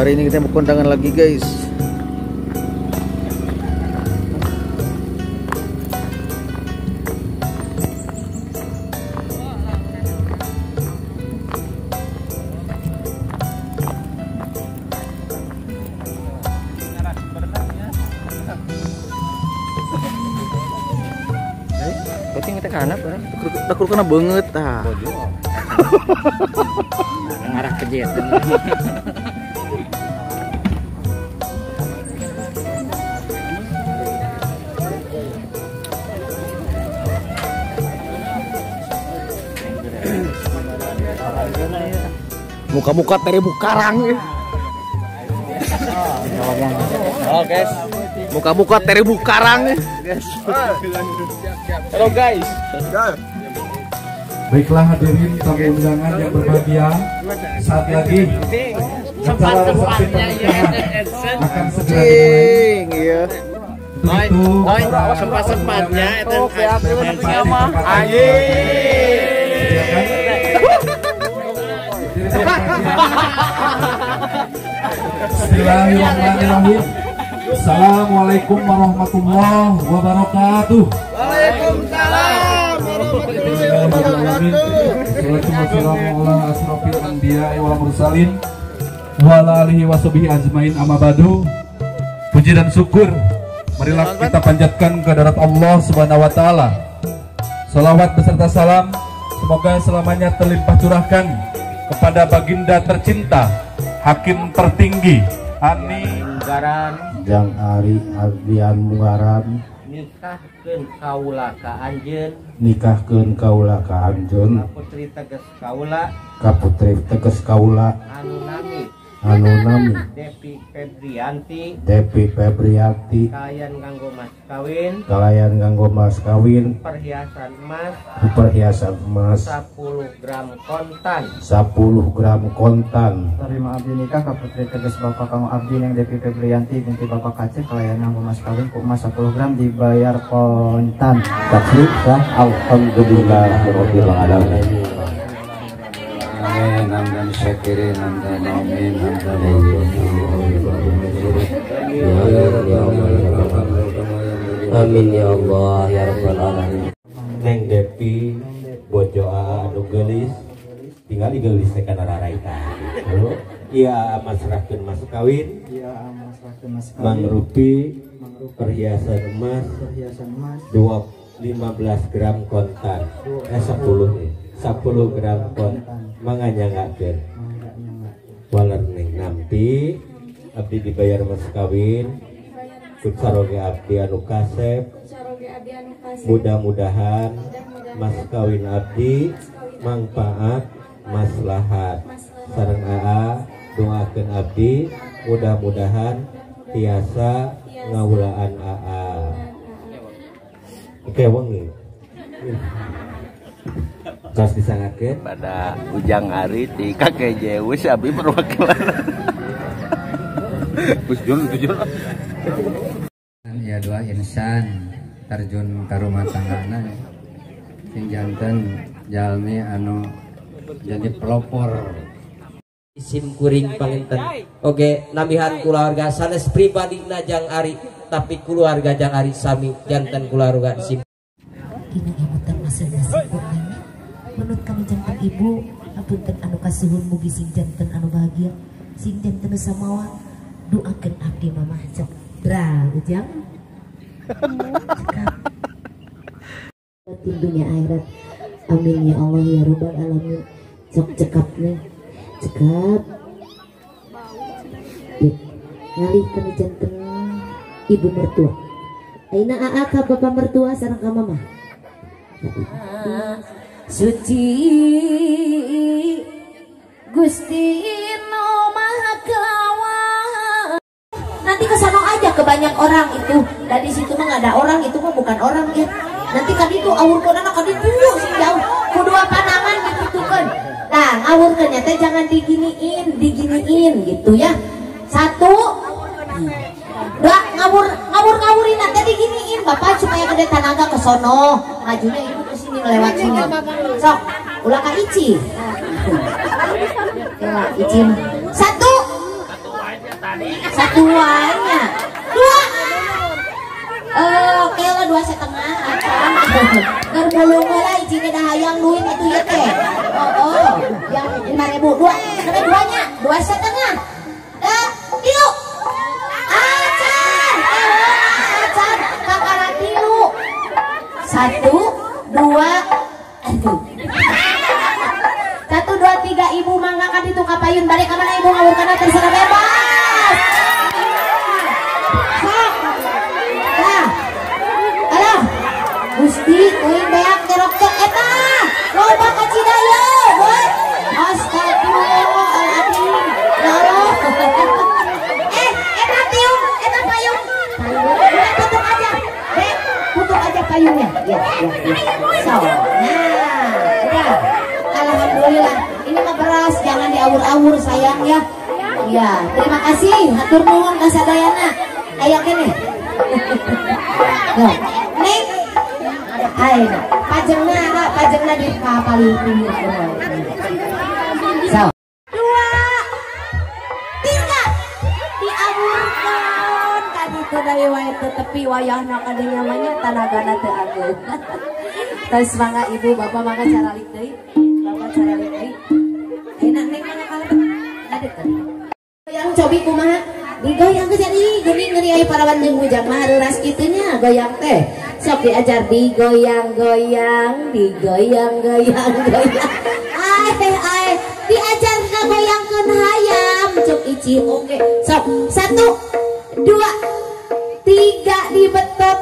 Hari ini kita mau kondangan lagi guys. Kita kena banget ah. Ngarah ke jet. Muka-muka teribu karang. Halo guys. Muka-muka teribu karang. Halo guys. Baiklah hadirin tamu undangan yang berbahagia, saat lagi acara resepsi pernikahan akan segera dimulai. Iya. Untuk itu sempat-sempatnya Bismillahirrahmanirrahim. Assalamualaikum warahmatullahi wabarakatuh. Waalaikumsalam warahmatullahi wabarakatuh. Wassalamu ala asrofil anbiya'i wal mursalin wa ala alihi washabihi ajmain, amma ba'du. Puji dan syukur marilah kita panjatkan kehadirat Allah Subhanahu wa taala. Salawat beserta salam semoga selamanya terlimpah curahkan kepada baginda tercinta, hakim tertinggi, Ani Munggaran, Jang Ari Ardian Munggaran, nikahkeun kaula ka anjeun, nikahkeun kaula ka anjeun, ka putri teges kaula, ka putri teges kaula, anu nami, anu nami Depi Febrianti, Depi Febrianti, kalayan nganggo mas kawin, kalayan nganggo mas kawin, perhiasan emas, perhiasan emas 10 gram kontan, 10 gram kontan. Terima abdi nikah ka putri teges bapak kamu abdi yang Depi Febrianti binti bapak Kacik kalayan nganggo mas kawin ku emas 10 gram dibayar kontan. Taklif sah, alhamdulillahirabbil alamin. Amin, hamdan syakirin, hamdan amin, hamdan amin ya Allah ya rabbal alamin. Neng Depi bojo anu geulis, tinggal geulis teh kana raraita gitu. Ieu masrahkeun mas kawin, ieu masrahkeun mas kawin, mangrupi perhiasan emas, perhiasan emas 15 gram kontan, 10 gram kontan, manganyangakeun waler neng nampi abdi dibayar mas kawin ku caroge abdi anu kasep, mudah-mudahan mas kawin abdi mangpaat maslahat sareng aa doakeun abdi mudah-mudahan tiasa ngawulaan aa. Oke wengi tos disangakeun pada Ujang Ari ti Kakek Zeus abdi perwakilan. Gus Jun tujuh. Ya dua insan terjun ke rumah tanggana sing janten jalmi anu jadi pelopor isim kuring panginten. Oke, namihan keluarga sanes pribadina Jang Ari tapi keluarga Jang Ari sami janten keluarga sim. Dina emutan masing-masing kurangnya menurut kami janten ibu apunten anu kasuhun mugi sing janten anu bahagia sing janten samawa doakeun abdi mamah cek dra Ujang cekap batin dunia akhirat amin ya Allah ya rabbal alamin. Cek cekap nih cekap ngalih kami janten ibu mertua aina aa ka bapak mertua sareng ka mamah suci Gusti no Maha Kawa. Nanti ke sana aja ke banyak orang itu. Dari situ mah nggak ada orang, itu mah bukan orang ya. Nanti kan itu awurkeun anak kan itu sing jauh. Kudu panangan ditutukeun. Nah, ngawurkeun teh jangan diginiin, diginiin gitu ya. Satu, dua, ngawur ngawurin nanti diginiin bapak supaya gede tenaga ke sono, majunya ibu ke sini lewat sini. Sok, ulah ka Ici. Ya, Ici. Satu, Satu nya. Dua. Oke lah 2,5 acan. Keur mulung heula hiji ge hayang duit atuh ieu teh. Oh, yang 5.000 dua, sampai duanya, 2,5. Dah, tilu. Acan. Acan kakara tilu. 1 2 aduh. 1 2 3 ibu mangga ka ditu ka payun balik ka mana ibu ngawurkeun terserah bebas. Sok. Dah. Alah. Gusti teuing beak kerok eta. Loba ka Cidayo, boy. Astagfirullahaladzim. Ya Allah. Eta tiung, eta payung. Udah tutup aja. Bek, tutup aja payungnya. Ya, ya, ya. So, nah, udah. Alhamdulillah. Ini mah beras, jangan diawur-awur sayang ya. Ya, terima kasih. Hatur nuhun ka sadayana. Aya keneh. Nah, Neng. Ayeuna pajengna ada, pajengna di paling pinggir. So. 2 3 diawurkeun ka ditu deui wae teu tepi wayahna ka dinya mah nya tanagana teu ageung. Tos mangga ibu bapak mangga caralik deui. Bapak caralik deui. Ayeuna Neng mangga kalebet. Ngadeukeut. Goyang cobi kumaha? Digoyang geus jadi geuning ngeri aya parawan jeung bujang mah reuras kitu nya goyang teh. Sok diajar digoyang-goyang, digoyang-goyang-goyang. Ai ai diajar ngagoyangkeun hayam cuk ici oge. Sok 1 2 3 dibetot.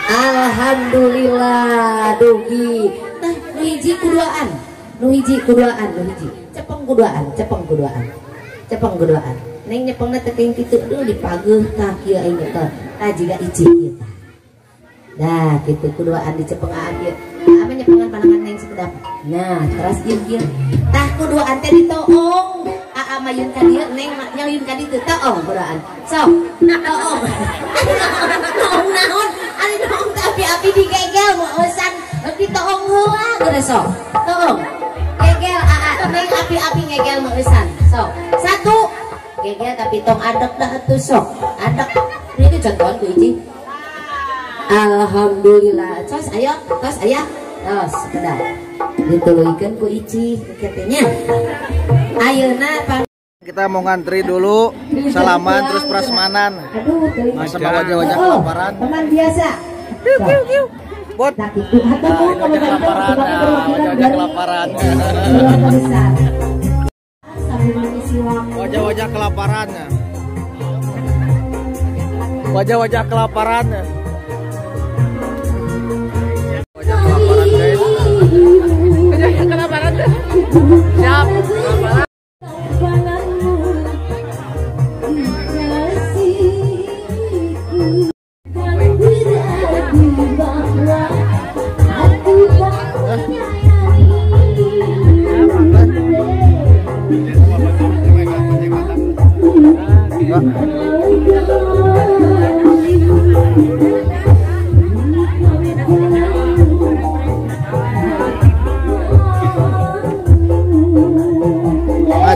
Alhamdulillah dugi. Tah nu hiji kuduaan. Nu hiji kuduaan, nu hiji. Cepeng kuduaan, cepeng kuduaan. Cepeng kuduaan. Neng nyepengna teh teuing kitu duh dipageuh tah kieu aing teh. Tah jiga ici kieu tah. Nah, gitu kuduaan dicepeng aa kieu. Aa mah nyepengan panangan neng sekedap. Nah, teras ieu kieu. Tah kuduaan teh ditoong. Aa mayun ka dieu, neng nyayun ka ditu toong kuduaan. Sok, toong. Toong naon? Ari toong teh api-api digegel moosan ditoong heula geus sok. Toong. Gegel aa neng api-api ngegel meusan. Sok. 1 gegel tapi tong adek dah atuh sok. Adek. Ini contohan ku hiji. Alhamdulillah. Tos ayo, tos aya. Tos sekedar. Dituluykeun ku Ici katanya. Ayeuna kita mau ngantri dulu, salaman terus prasmanan. Sama wajah-wajah kelaparan. Teman biasa. Bot. Nah, wajah kelaparan, wajah-wajah kelaparan. Wajah-wajah kelaparan. Wajah-wajah kelaparan. Wajah kelaparan guys. Wajah kelaparan. Siap.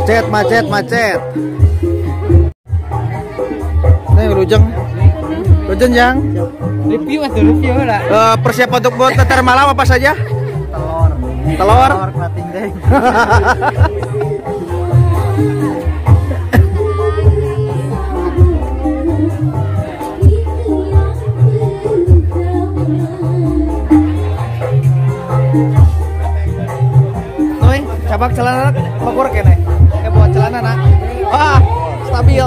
Macet, macet, macet. Nih Rujeng, Rujeng yang review atau review lah. Persiapan untuk buat teter malam apa saja? Telur, telur, kerating deh. Noy, cabak celana bagur kene. Buat celana nak. Wah, stabil.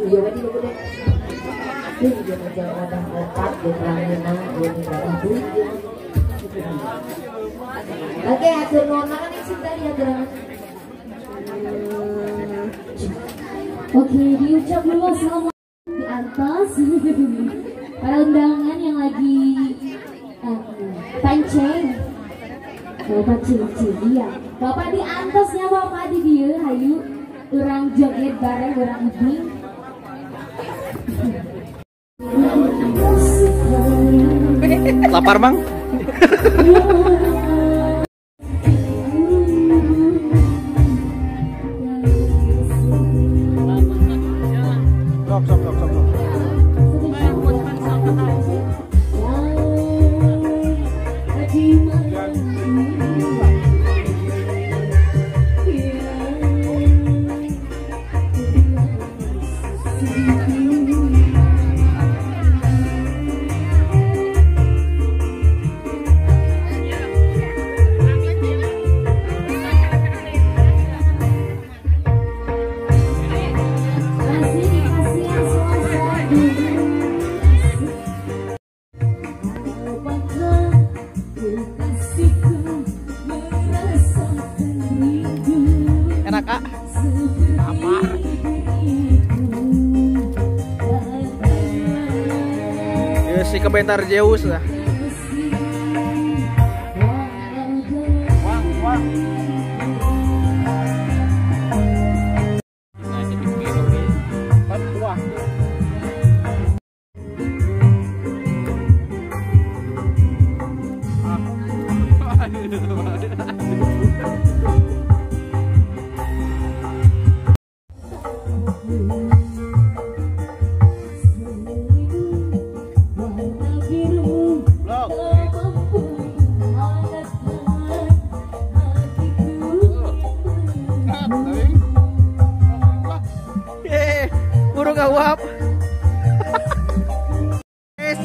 Ieu we di gede. Ieu jeung wadah opat jeung rangeunang jeung duit. Oke, hatur nuhun mana nih cinta diaturan. Oke, diucap dulu selamat di atas para undangan yang lagi pancing. Bapak cici, iya. Bapak di atasnya bapak di dieu hayu urang joget bareng urang ubing. Lapar, Mang? Sok sok sok sok. Enak, Kak. Lapar. Ya, si kebentar Zeus lah. Wang, wang.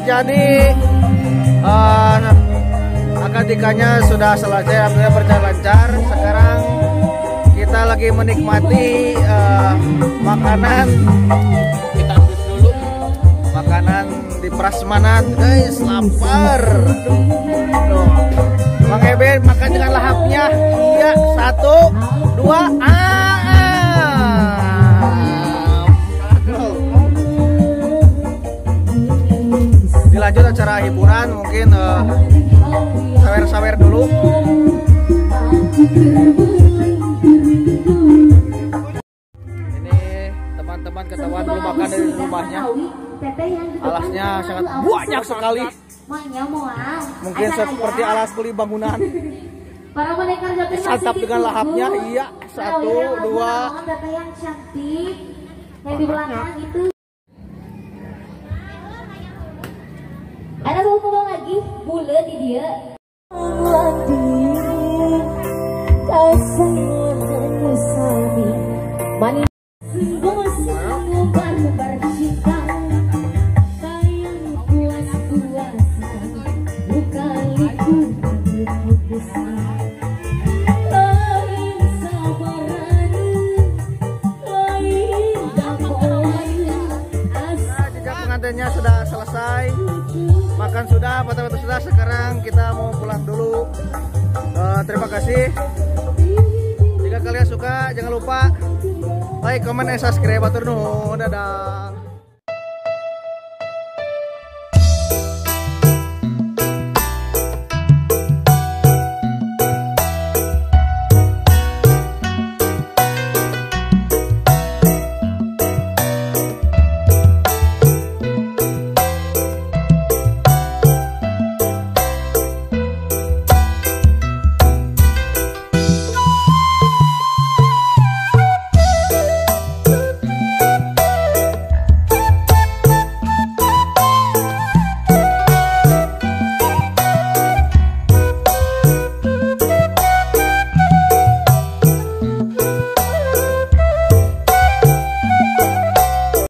Jadi akad nikahnya sudah selesai, alhamdulillah berjalan lancar. Sekarang kita lagi menikmati makanan. Kita ambil dulu makanan di prasmanan, guys, lapar. Tuh. Bang Eben makan dengan lahapnya. Ya, 1, 2, Dilanjut acara hiburan, mungkin sawer-sawer dulu. Ini teman-teman ketahuan belum makan dari rumahnya. Alasnya sangat banyak sekali. Mungkin seperti alas kuli bangunan. Santap dengan lahapnya, iya. 1, 2. Yang cantik, yang di belakang itu. Ada satu ngomong lagi, bule di dia. Jika pengantinnya sudah selesai, makan sudah, foto-foto sudah, sekarang kita mau pulang dulu. Terima kasih. Jika kalian suka, jangan lupa like, comment, and subscribe. Atur nuhun. Dadah.